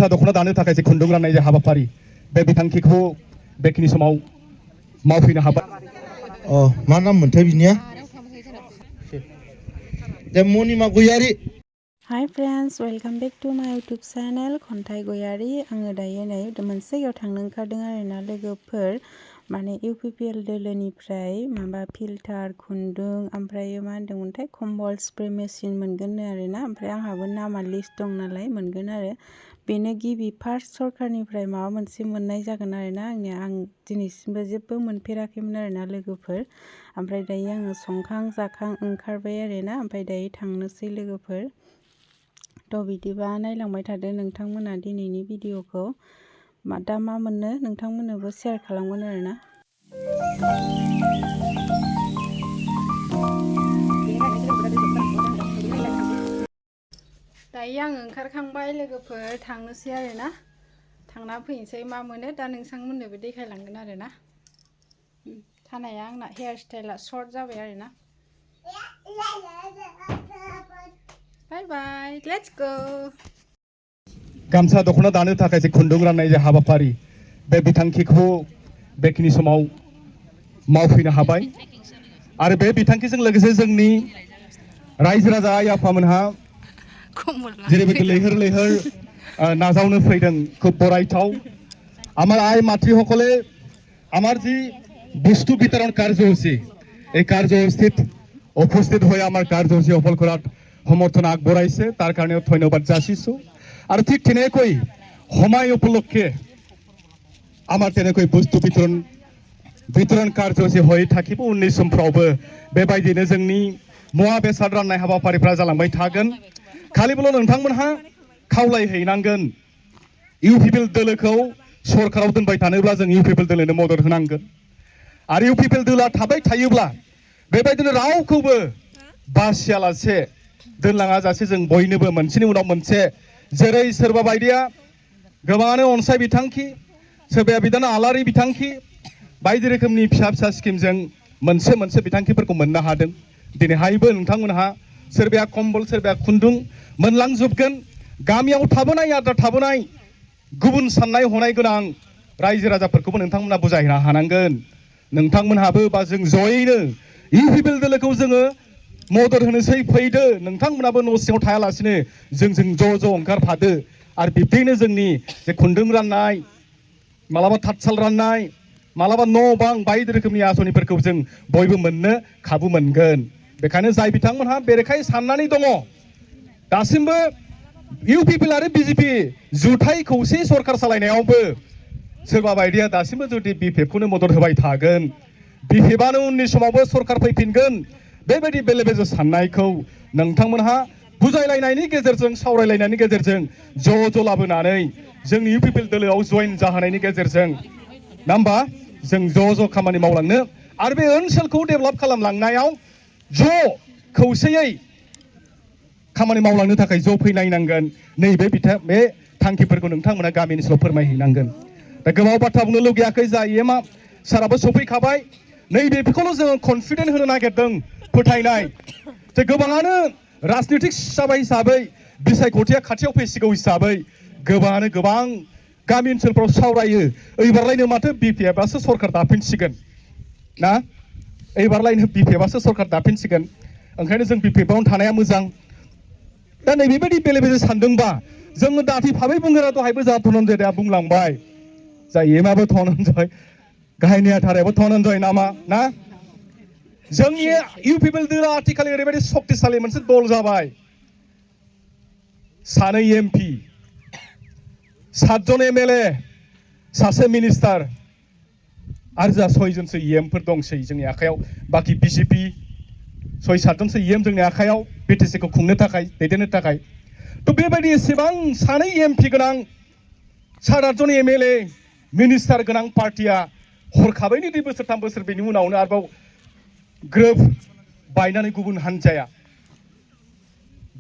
गामसा दख'ना दानो थाखाय जे खुन्दुं राननाय जे हाबाफारि बे बिथांखिखौ बेखिनि समाव मावफैनो हाबाय। मा नाम मोनथाय बिनिया मनिमा गयारि। Hi friends, welcome back to my YouTube channel खन्थाइ गयारि। आङो दायो नै मोनसे जायगायाव थांनो ओंखारदों आरोना लोगोफोर, माने इउपिपिएल दोलोनिफ्राय माबा फिल्टार खुन्दुं ओमफ्राय मा होनदोंमोनथाय कम्बल स्प्रे मेसिन मोनगोननो आरोना। ओमफ्राय आंहाबो नामा लिस्ट दं नालाय मोनगोन आरो बेनो गिबि फार्स्ट सरकारनिफ्राय माबा मोनसे मोननाय जागोन आरोना आंनिया। आं दिनैसिमबो जेबो मोनफेराखैमोन आरोना लोगोफोर। ओमफ्राय दायो आङो संखां जाखां ओंखारबाय आरोना, ओमफ्राय दायो थांनोसै लोगोफोर। थ' बिदिबा नायलांबाय थादो नोंथांमोना दिनैनि भिडिअखौ। दा मा मोनो नोंथांमोननोबो शेयार खालामगोन आरोना। दायो आं ओंखारखांबाय लोगोफोर, थांनोसै आरोना। थांना फैनोसै मा मोनो दा नोंथांमोननोबो देखायलांगोन आरोना। खानाया आंना हेयार स्टाइला सर्ट जाबाय आरोना। बाय बाय, लेट्स गो। गामसा दख'ना दानो थाखाय जे खुन्दुं राननाय जे हाबाफारि बे बिथांखिखौ बेखिनि समाव मावफैनो हाबाय। आरो बे बिथांखिजों लोगोसे जोंनि रायजो राजा आइ आफामोनहा जेरैबायदि लैहोर लैहोर नाजावनो फैदों, খুব বড়াইতাও। আমার আই মাতৃসকলে আমার যে বস্তু বিতরণ কার্যসূচী এই কার্যসূচীত উপস্থিত হয়ে আমার কার্যসূচী সফল কৰাত সমৰ্থন আগবঢ়াইছে, তাৰ কাৰণে ধন্যবাদ যাচিছোঁ। আৰু ঠিক তেনেকৈ সময় উপলক্ষে আমাৰ তেনেকৈ বস্তু বিতৰণ কাৰ্যসূচী হৈ থাকিব। उननि समफ्रावबो बेबायदिनो जोंनि मुवा बेसाद राननाय हाबाफारिफ्रा जालांबाय थागोन। खालिबोल' नोंथांमोनहा खावलायहैनांगोन, इउपिपिएल दोलोखौ सरकाराव दोनबाय थानोब्ला जों इउपिपिएल दोलोनो मदद होनांगोन। आरो इउपिपिएल दोलोआ थाबाय थायोब्ला बेबायदिनो रावखौबो बासियालासे दोनलाङा जासे जों बयनोबो मोनसेनि उनाव मोनसे, जेरै सोरबा बायदिया गोबाङानो अनसाय बिथांखि, सोरबाया बिदिनो आलारि बिथांखि, बायदि रोखोमनि फिसा फिसा स्किमजों मोनसे मोनसे बिथांखिफोरखौ मोननो हादों। दिनैहायबो नोंथांमोनहा सोरबाया कम्बल सोरबाया खुन्दुं मोनलांजोबगोन। गामियाव थाबोनाय आद्रा थाबोनाय गुबुन साननाय हनाय गोनां रायजो राजाफोरखौबो नोंथांमोना बुजायनो हानांगोन। नोंथांमोनहाबो बा जों जयैनो इउपिपिएल दोलोखौ जोङो मदद होनोसै, फैदो। नोंथांमोनाबो न' सिङाव थायालासिनो जोंजों ज' ओंखारफादो। आरो बिब्दिनो जोंनि जे खुन्दुं राननाय, मालाबा थाथसाल राननाय, मालाबा न' बां बायदि रोखोमनि आसनिफोरखौ जों बयबो मोननो खाबु मोनगोन। बेखायनो जाय बिथांमोनहा बेरेखायै साननानै दङ, दासिमबो इउपिपिएल आरो बिजेपि जुथाइ खौसे सरकार सालायनायावबो सोरबा बायदिया दासिमबो जुदि बिपिएफखौनो मदद होबाय थागोन, बिपिएफआनो उननि समावबो सरकार फैफिनगोन, बेबायदि बेले बेजे साननायखौ नोंथांमोनहा बुजायलायनायनि गेजेरजों, सावरायलायनायनि गेजेरजों ज' लाबोनानै जोंनि इउपिपिएल दोलोआव जयेन जाहोनायनि गेजेरजों, ना होमबा, जों ज' खामानि मावलांनो आरो बे ओनसोलखौ डेभेलप खालामलांनायाव ज' खौसेयै खामानि मावलांनो थाखाय ज' फैनायनांगोन। नैबे बे थांखिफोरखौ नोंथांमोना गामि ओनसोलाव फोरमायहैनांगोन। दा गोबाव बाथ्रा बुंनो लुगैयाखै, जायो मा साराबो सफैखाबाय। नैबेखौल' जोङो कनफिडेन्ट होनो नागिरदों, फोथायनाय जे गोबाङानो राजनितिक जाबाय हिसाबै, बिसायख'थिया खाथियाव फैसिगौ हिसाबै गोबाङानो गोबां गामि ओनसोलफ्राव सावरायो, ओइबारलायनो माथो बिपिएफआसो सरकार दाफिनसिगोन ना, ओइबारलायनो बिपिएफआसो सरकार दाफिनसिगोन, ओंखायनो जों बिपिएफआवनो थानाया मोजां। दा नैबेबायदि बेले बेजे सानदोंबा जोङो दाथि भाबै बुंगोरा, दहायबो जा धनन्जयआ बुंलांबाय, जाय एमाबो धनन्जय, गाहायनि आथारायाबो धनन्जय नामा ना। जोंनि इउपिपिएल दोलोआ आथिखालनि ओरैबायदि शक्तिशालि मोनसे दल जाबाय। 2 एमपि, 7 जन एमएलए, 1 मिनिस्टार आरो जा 6 जनसो इएमफोर दंसै जोंनि आखायाव। बाखि बिजेपि 6-7 जनसो इएम जोंनि आखायाव बिटिसिखौ खुंनो थाखाय, दैदेननो थाखाय। थ' बेबायदि एसेबां 2 एमपि गोनां, 7-8 जन एमएलए, मिनिस्टार गोनां पार्टिया हरखाबैनो 2 बोसोर 3 बोसोर बेनि उनावनो आरोबाव ग्रोब बायनानै गुबुन हान्जाया,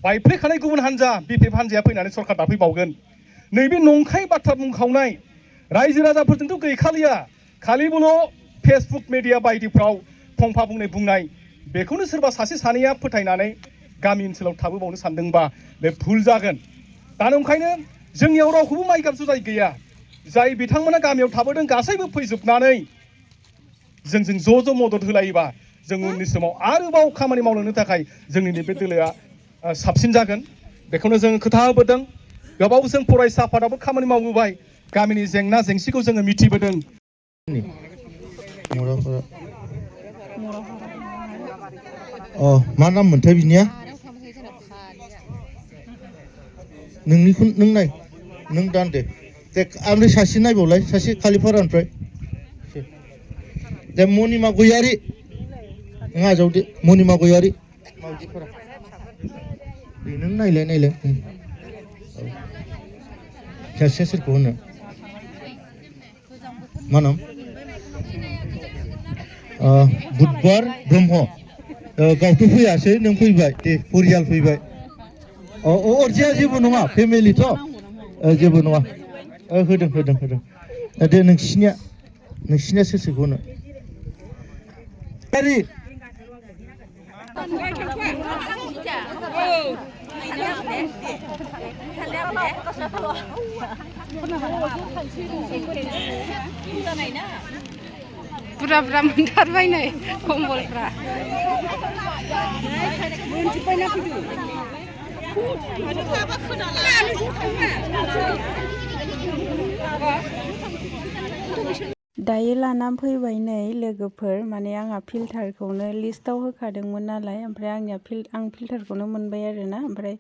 बायफ्लेखानाय गुबुन हान्जा बिपिएफ हान्जाया फैनानै सरकार दाफैबावगोन। नैबे नंखाय बाथ्रा बुंखावनाय रायजो राजाफोरजोंथ' गैखालिया, खालिबोल' फेसबुक मिडिया बायदिफ्राव फंफा बुंनाय, बेखौनो सोरबा सासे सानैया फोथायनानै गामि ओनसोलाव थाबोबावनो सानदोंबा बे भुल जागोन। दा ओंखायनो जोंनियाव रावखौबो माइ गाब जुजाय गैया जाय बिथांमोना गामियाव थाबोदों गासैबो फैजोबनानै जोंजों ज' मदद होलायोबा जों उननि समाव आरोबाव खामानि मावलांनो थाखाय जोंनि बे दोलोआ साबसिन जागोन बेखौनो जों खोथा होबोदों गोबाव जों फरायसा आफादाबो खामानि मावबोबाय गामिनि जेंना जेंसिखौ जोङो मिथिबोदों मा नाम मोनथाय बिनिया नोंनिखौ नों नाय नों दान दे आंनो सासे नायबावलाय सासे खालिफारानिफ्राय दे मनिमा गयारि नों आजावदो मनिमा गयारि मावजिफोरा दे नों नायलाय सासेया सोरखौ होनो मा नाम बुधबार ब्रह्म गावथ' फैयासै नों फैबाय दे परियाल फैबाय अरजिया जेबो नङा फेमिलिथ' जेबो नङा होदों दे नोंसिनिया सोरखौ होनो बुरजा मोनथारबाय नै कम्बलफ्रा दायो लाना फैबाय नै लोगोफोर माने आंहा फिल्टारखौनो लिस्टआव होखादोंमोन नालाय ओमफ्राय आं फिल्टारखौनो मोनबाय आरोना ओमफ्राय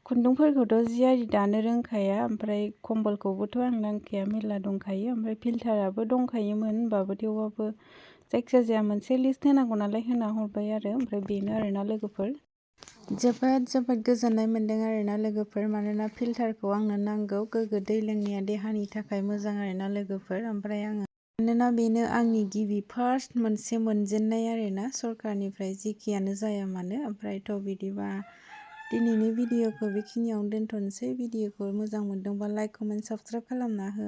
खुन्दुंफोरखौथ' जियारि दानो रोंखाया ओमफ्राय कम्बलखौबोथ' आं नांखाया मेरला दंखायो ओमफ्राय फिल्टाराबो दंखायोमोन होनबाबो थेवबाबो जायखिजाया मोनसे लिस्ट होनांगौ नालाय होना हरबाय आरो ओमफ्राय बेनो आरोना लोगोफोर जोबोद गोजोननाय मोन्दों आरोना लोगोफोर मानोना फिल्टारखौ आंनो नांगौ गोग्गो दै लोंनाया देहानि थाखाय मोजां आरोना लोगोफोर ओमफ्राय आङो मानोना बेनो आंनि गिबि फार्स्ट मोनसे मोनजेननाय आरोना सरकारनिफ्राय जेखियानो जाया मानो ओमफ्रायथ' बिदिबा दिनैनि भिडिअखौ बेखिनियावनो दोनथ'नोसै भिडिअखौ मोजां मोनदोंबा लाइक कमेन्ट साबस्क्राइब खालामना हो